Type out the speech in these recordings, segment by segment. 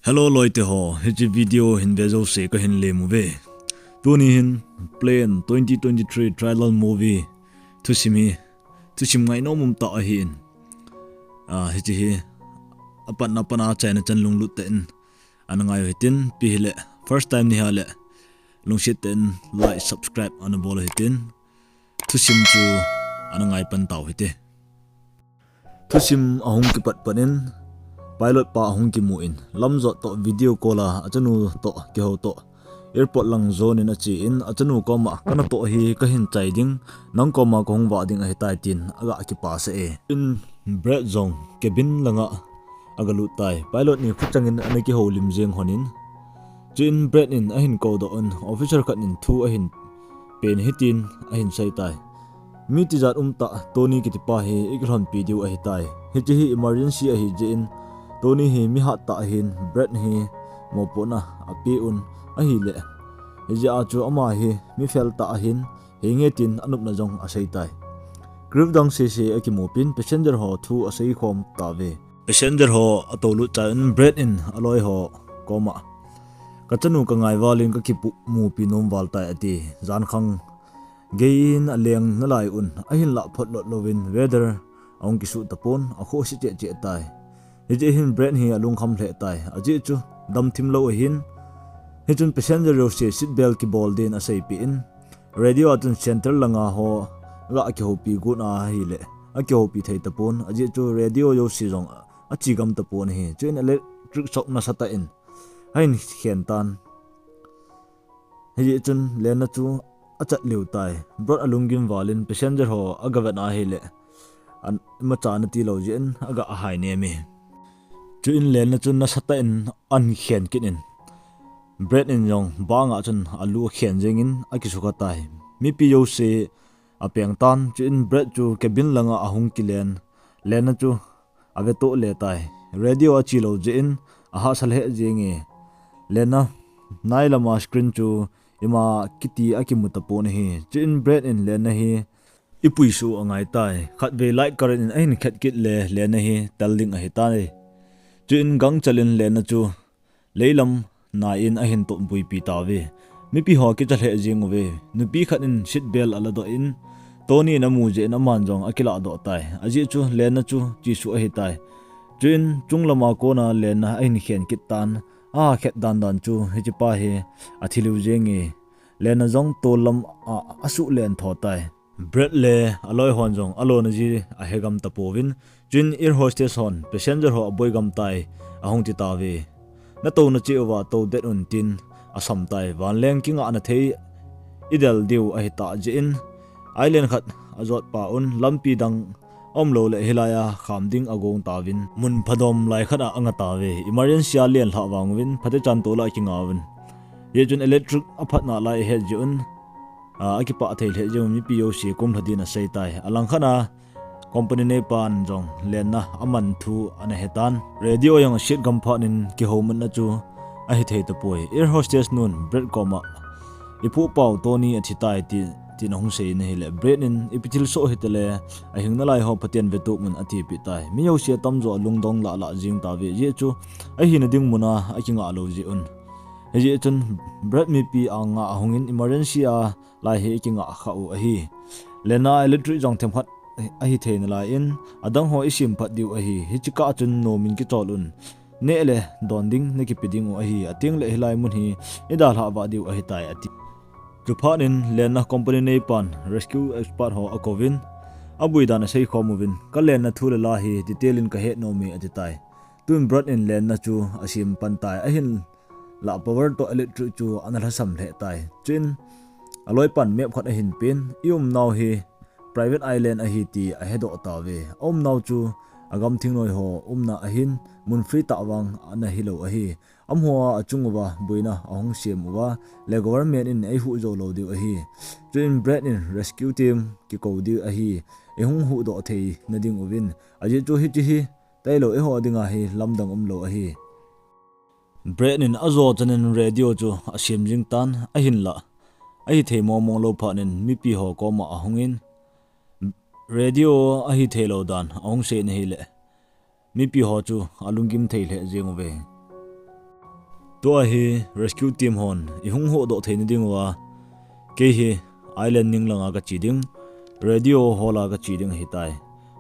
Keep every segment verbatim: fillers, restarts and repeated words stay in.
Hello loite ho, hiche video hin ve jouse kahin lem uve. Tuni hin Plane twenty twenty-three trailer movie thusim hi, thusim ngainom um tah ahin. Ah, hiche hi apatna pat a achaina chan lunglut tah in ana ngai u hitin, ipi hile first time nahi le lungset tah in like, subscribe ana bol u hitin, thusim chu ana ngai pan tau hite. Thusim ahung kipat pat in, pilot pa ahung kimu in, lamjot toh video call a achanu toh kihou toh airport lang jon in ache in, achanu koma, "Kana toh hi kahin chai ding, nang koma kahung vah ding ahitai," tin aga kipasah e. In Brad jong cabin langa aga lut tai. Pilot ni khuchang in ana kihoulim jeng hon in, chuin Brad in ahin kou doh un, officer khat in thu ahin pen hitin ahin sei tai. "Mi tijat um tah Tony kiti pa hi ikilhonpi diu ahitai. Hiche hi emergency ahi jeh in, Tony hi mi hat tah ahin, Brad hi mopohna ape un ahile, hijeh a chu ama hi mi fel tah ahin, henge," tin anopna jong asei tai. Crew dang sese akimu pin, passenger ho thu asei khom tauve. Passenger ho atou lut chai un, Brad in aloi ho koma, "Kachanu kangai val in kakimupi nom val tai," ati. Jankhang gei in aleng nalai un, ahinlah photlot louvin weather ahung kisuh tapon, akhohse cheh cheh tai. Hiche hin Brad hi alungkham lheh tai. Ajeh chu damthim lou ahin. Hichun passenger jouse seat belt kibol din aseipeh in, radio a chun central langa ho ga kihoupi got ahile, akihoupi thei tapon. Ajeh chu radio jouse jong achigam tapon ahi. Chuin electric shock nasatah in ahin khen tan. Hijeh chun Lena chu achat liu tai. Brad alunggim val in passenger ho aga vet ahile, an, imacha ana tilou jeh in aga hai nem e. Chuin Lena chu nasatah in ahin khen kit in, Brad in jong banga chun alu akhen jeng in akisukha tai. Mipi jouse apeng tan, chuin Brad chu cabin langa ahung kilen, Lena chu ave toh le tai. Radio ache lou jeh in ahahsa lheh jeng e. Lena nai lama screen chu ima kiti akimu tapon ahi. Chuin Brad in Lena hi ipui suh angai tai. Khatvei light current in ahin khet kit le Lena hi tel ding ahitai. Chuin gangchel in Lena chu leilam nai in ahin toh buipi tauve. Mipi ho kicha lheh jeng uve. Nupi khat in seat belt ala doh in, Tony in amu jeh in aman jong akilah doh tai. Ajeh chu Lena chu chesuh ahitai. Chuin chunglama kona Lena ahin khen kit tan, akhet dan dan chu hiche pa hi athi liu jeng e. Lena jong tollam a asuh len tho tai. Brad le aloi hon jong alona ji ahegam tapouvin, chuin air hostess hon passenger ho aboigam tai ahung ti tauve. Natouna cheh uva tou det un tin asam tai. Vanleng kingahna thei idel diu ahitah jeh in, island khat ajot pa un, lampi dang aumlou le hilai a kham ding agong tauvin, mun phadom lai khat a anga tauve. Emergency a len lhah vang uvin, phatechan tol a kinga uvin. Hijeh chun electric aphatna lai ahet jeh un, a, akipah thei lheh jeh un mipi jouse kumlha din asei tai. Alangkhat a company neipan jong Lena aman thu ana hetan. Radio jong aset gam phat in kihoumatna chu ahithei tapoi. Air hostess nun Brad koma, "Ipu pau Tony athi tai," ti, tin ahung sei in ahile, Brad in, "Ipi thilsoh hitale, ahing nalai ho Pathen vettup un," atipeh tai. Mi jouse atamjo alungdong lah lah jeng tauve. Hijeh chu ahina ding muna akingah lou jeh un. Hijeh chun Brad mipi anga ahung in emergency a lai hi ikingah kha u ahi. Lena electric jong themkhat ahithei nalai in, adang ho isim phat diu ahi. Hiche kah chun nom in kichol un. Neh le don ding nakipe ding u ahi. Ateng le hilai mun hi idalhah vah diu ahitai, ati. Chuphat in Lena company neipan rescue expert ho akouvin, abui dan asei khom uvin, "Ka Lena thu le la hi detail in kahet nom e," ati tai. Tun Brad in Lena chu asim pan tai, ahinlah power toh electric chu ana lhasam lheh tai. Chuin aloipan map khat ahin pen, iumnau hi private island ahi ti ahedoh tauve. Aumnau chu agam thingnoi ho umna ahin, mun free tah vang ana hilou ahi. Amaho a achung uva boina ahung sem uva, le government in eihuh jou lou diu ahi. Chuin Brad in rescue team kikou diu ahi, eihung huhdoh theina ding uvin. Ajeh chu hiche hi tailou eiho dinga hi lamdang umlou ahi. Brad in ajo chan in radio chu asem jing tan, ahinlah ahithei mong mong lou phat in mipi ho koma ahung in, radio ahithei lou dan ahung sei in ahile, mipi ho chu alunggim thei lheh jeng uve. Tua hi rescue team hon ihung hodoh theina diuva, kei hi island ning langa kache ding, radio hola kache ding ahitai.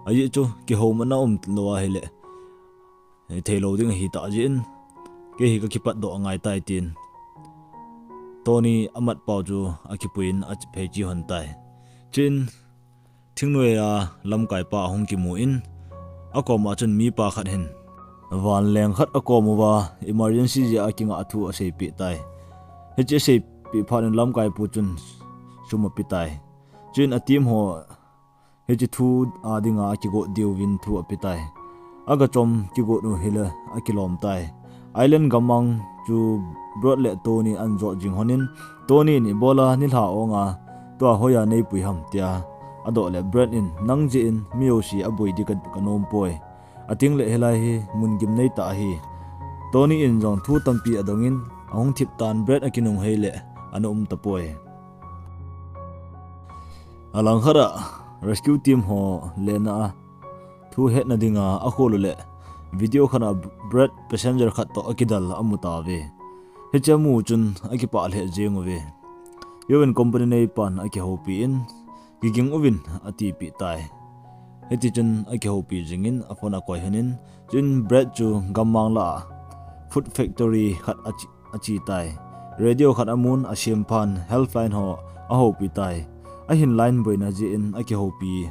Ajeh chu kihoumana umlou ahile, theilou ding ahitah jeh in, kei hi kakipatdoh angaitai tin, Tony amatpau chu akipuiyin apheiche lhon tai. Chuin, thingnoiya lamkaipa ahung kimun, akoma chun mipa khat hin vanleng khat akom uva, emergency jeh a kingah thu aseipeh tai. Hiche aseipeh phat in lamkaipu chun sum apetai. Chuin a team ho hiche thu a dinga akigot diuvin thu apetai. Agachom kigot u hile akilom tai. Island gammang chu Brad le Tony ahin jot jing lhonin, Tony in ibola nilhah onga tua hoiya neipui ham tia adoh le, Brad in, nang jeh in mi jouse aboi ding ka, kanom poi. Ating le hilai hi mun gimnei tah ahi. Tony in jong thu tampi adongin, ahung thip tan, Brad akinunghei le ana um tapoi. Alangkhat a rescue team ho lenna a thu hetna dinga akhol u le, video khat a Brad passenger khat toh akidal amu tauve. Hiche amu chun akipah lheh jeng uve. U N company neipan akihoupi in, kiging uvin atipeh tai. Hitichun akihoupi jingin aphone akoi lhonin, chuin Brad chu gammang lah a food factory khat ache, ache tai. Radio khat amun, asemphan helpline ho ahoupi tai. Ahin line boina jeh in akihoupi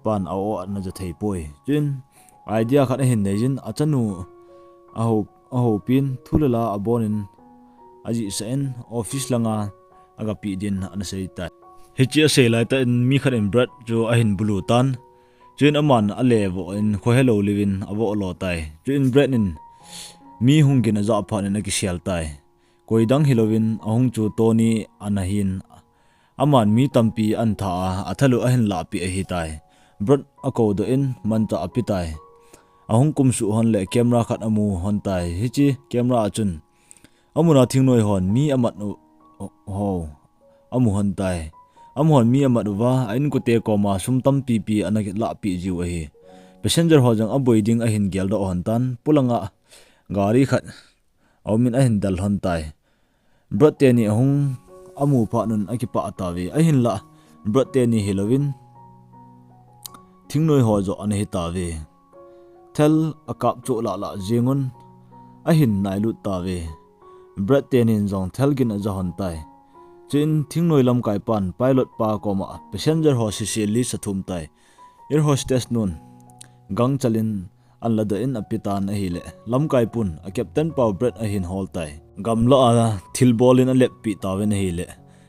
pan a-o ana ja thei poi. Chuin idea khat ahin neiyin, achanu ahou, ahoupin thu le la abonin ajihsah in office langa agapeh din ana seitai. Hiche asei laitah in mi khat in Brad chu ahin bulu tan. Chuin aman ale voh in khohelou leuvin avoh lo tai. Chuin Brad in mi hung gin ajah phat in akisel tai. Koidang hilouvin ahung chu Tony ana hin, aman mi tampi ahin tha a, athalu ahin lahpeh ahitai. Brad akoudoh in manchah apetai. Ahung kumsuh lhon le camera khat amu lhon tai. Hiche camera a chun amun a thingnoi hon mi amat u ho amu lhon tai. Amahon mi amat uva, a inkote koma sum tampipi ana lahpeh jiu ahi. Passenger ho jong aboi ding ahin geldoh lhon tan, polanga gari khat aumin ahin del lhon tai. Brad teni ahung amu phat un akipah tauve. Ahinlah Brad teni hilouvin thingnoi ho joh ana hitauve. Thal akap choh lahlah jengun ahin nailut tauve. Brad tenin jong thal gin aja lhon tai. Chuin thingnoi lamkaipan pilot pa koma passenger ho sese list athum tai. Air hostess nun gangchal in ana ladoh in apetan ahile, lamkaipun a captain pau Brad ahin hol tai. Gamlah a thilbol in aleppeh tauvin ahile,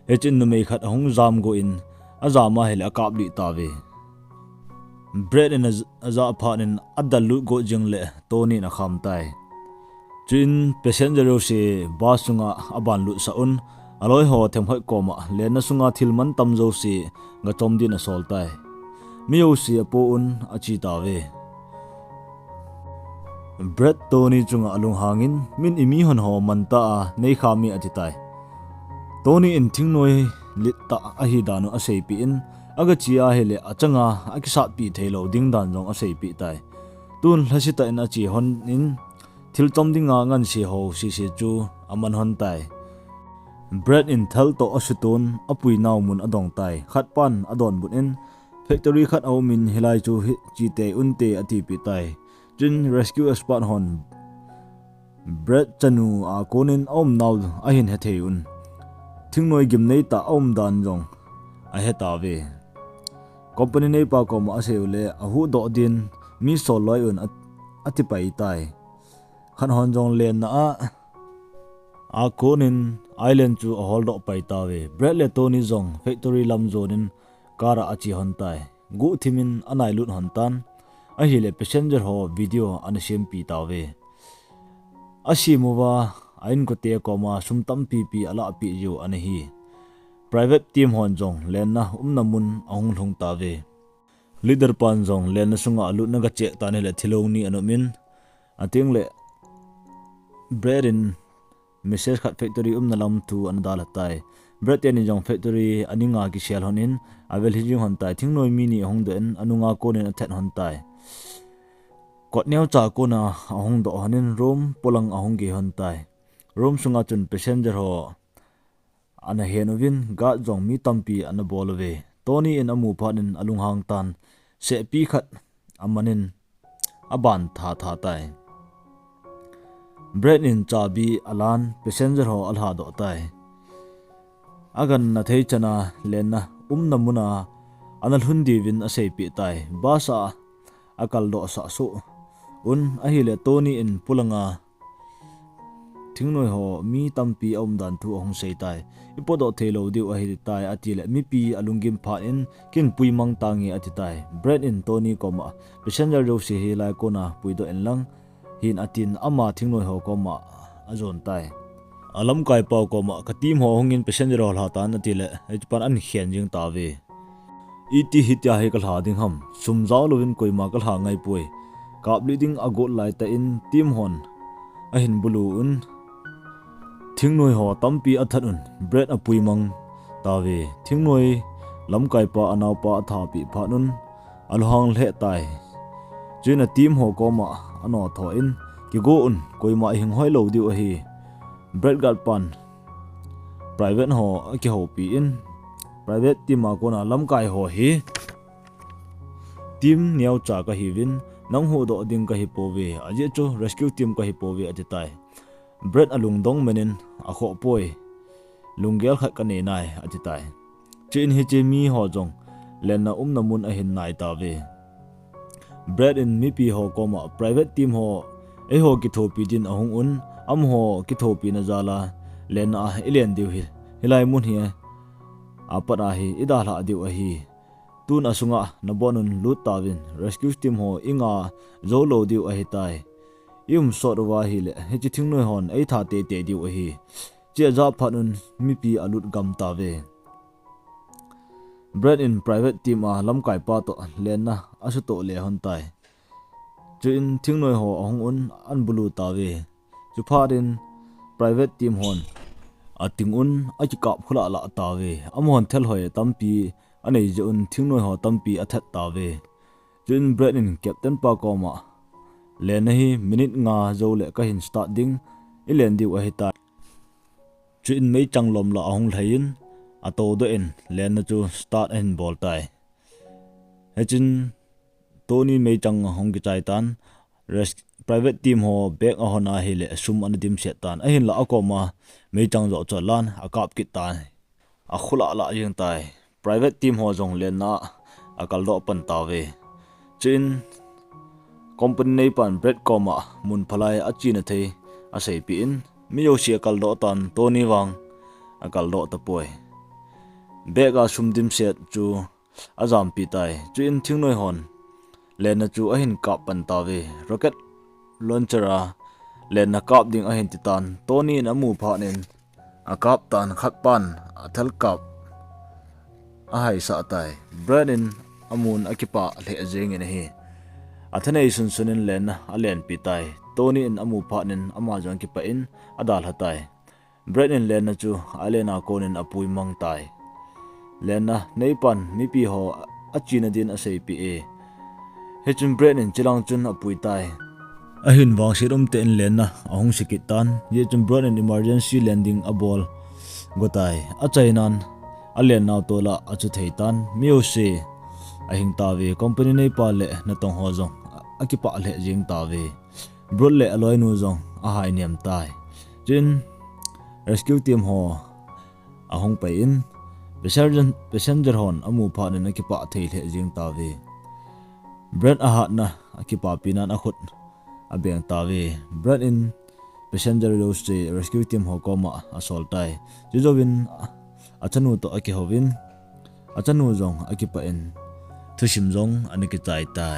hichun numei khat ahung jamgo in ajam ahile akaplih tauve. Brad in a, ajah phat in adallut got jing le Tony in akham tai. Chuin passenger jouse bus sunga abanlutsah un, aloi ho themkhat koma lenna sunga thil mantam jouse gachom din asol tai. Mi jouse apoh un ache tauve. Brad Tony chunga alunghangin, min imi hon ho mantah a neikham e ati tai. Tony in thingnoi littah ahi dan u aseipeh in, agache ahile achanga akisatpi theilou ding dan jong aseipeh tai. Tun lhasetah in ache lhon in, thil chom dinga nganse ho sese chu aman lhon tai. Brad in thal toh asuton, apuinau mun adong tai. Khatpan adonbut in, factory khat aumin, hilai chu hi, che tei unte atipeh tai. Chuin rescue expert hon Brad chanu a konin aumnau ahin hethei un, thingnoi gimnei tah aum dan jong ahetauve. Company neipa koma asei u le, ahuhdoh din mi sol loi un a, atipai tai. Khat hon jong lenna a, a konin island chu aholdoh pai tauve. Brad le Tony jong factory lam jonin car a ache lhon tai. Guhthimin anailut lhon tan. Ahile passenger ho video ana sempi tauve. Asem uva, a inkote koma sum tampipi alahpeh jiu ana hi. Private team hon jong lenna umna mun ahung lhung tauve. Leader pan jong lenna sunga alutna gache tan ahile thilong ni ana umin, ating le Brad in message khat factory umna lam thu ana dalha tai. Brad teni jong factory aninga kisel lhonin avel hijing lhon tai. Thingnoi mi ni ahung doh in anunga konin athet lhon tai. Kot neocha kona ahung doh lhonin room polang ahung gei lhon tai. Room sunga chun passenger ho ana hen uvin, guard jong mi tampi ana bol uve. Tony in amu phat in alunghang tan, sehpi khat amanin aban tha tha tai. Brad in chabi alan passenger ho alhadoh tai. Aganna thei chana lenna umna muna ana lhun diuvin aseipeh tai. Bus a akaldoh sah soh un ahile Tony in pulanga thingnoi ho mi tampi aumdan thu ahung sei tai. Ipodoh thei lou diu ahitai atile mipi alunggim phat in kin puimang tange ati tai. Brad in Tony koma passenger jouse hi lai kona puidoh inlang hin atin ama thingnoi ho koma ajon tai. Alamkai pau koma ka team ho hungin passenger ho lhatan atile hichepan ahin khen jing tauve. Iti hitia hi kalha ding ham, sum jao louvin koima kalha ngaipoi. Kaplih ding agot laitah in team hon ahin bulu un thingnoi ho tampi athat un Brad apuimang tauve. Thingnoi lamkaipa anaopa athapeh phat un alunghang lheh tai. Chuin a team ho koma anothou in, kigo un, koima ihing hoi lou diu ahi. Brad guard pan private ho akihoupi in, private team a kona lamkai ho hi team neocha kahiuvin, nang huhdoh ding kahipouve, ajeh chu rescue team kahipouve ati tai. Brad alungdong men in, akhoh poi, lunggel khat kanei nai ati tai. Chuin hiche mi ho jong lenna umna mun ahin nai tauve. Brad in mipi ho koma private team ho eiho kithopi din ahung un, amaho kithopina jal a lenna a ilen diu hi, hilai mun hi apat a hi idalhah diu ahi. Tun asunga nabon un lut tauvin, rescue team ho inga jou lou diu ahitai. Ium sot uva ahile hiche thingnoi hon eitha teitei diu ahi. Chea jah phat un mipi alut gam tauve. Brad in private team a lamkaipa toh lenna asutoh le lhon tai. Chuin thingnoi ho ahung un ahin bulu tauve. Chuphat in private team hon ating un akikap khulahlah tauve. Amahon thelhoi tampi anei jeh un thingnoi ho tampi athat tauve. Chuin Brad in captain pa koma, lenna hi minute nga jou le kahin start ding, ilen diu ahitai. Chuin meichang lom lah ahung lhai in, atoudoh in lenna chu start ahin bol tai. Hichun Tony meichang ahung kichai tan, res-, private team ho bag ahon ahile sum ana dimset tan, ahinla akoma meichang joh chu alan akap kit tan. Akhulahlah jeng tai. Private team ho jong lenna a akaldoh pan tauve. Chuin company neipan Brad koma mun phalai achena thei aseipeh in, mi jouse akaldoh tan, Tony vang akaldoh tapoi. Bag a sum dimset chu ajampi tai. Chuin thingnoi hon lenna chu ahin kap pan tauve. Rocket launcher a lenna kap ding ahin titan, Tony in amu phat in akap tan, khatpan athelkap ahaisah tai. Brad in amun akipah lheh jengin ahi. Athanei sunsun in lenna alenpi tai. Tony in amu phat in ama jong akipah in adalha tai. Brad in lenna chu alen a konin apuimang tai. Lenna neipan mipi ho achena din aseipeh e. Hichun Brad in chilang chun apui tai. Ahin vangset umtah in lenna ahung se kit tan, hijeh chun Brad in emergency landing abol go tai. Achainan alennau tola achu thei tan, mi jouse ahing tauve, company neipa le natong ho jong akipah lheh jeng tauve. Brad le aloinu jong ahainem tai. Chuin rescue team ho ahung pai in, passenger, passenger hon amu phat in akipah thei lheh jeng tauve. Brad ahatna akipapi nan akhut abeng tauve. Brad in passenger jouse rescue team ho koma asol tai. Chujouvin achanu toh akihouvin, achanu jong akipah in thusim jong ana kichai tai.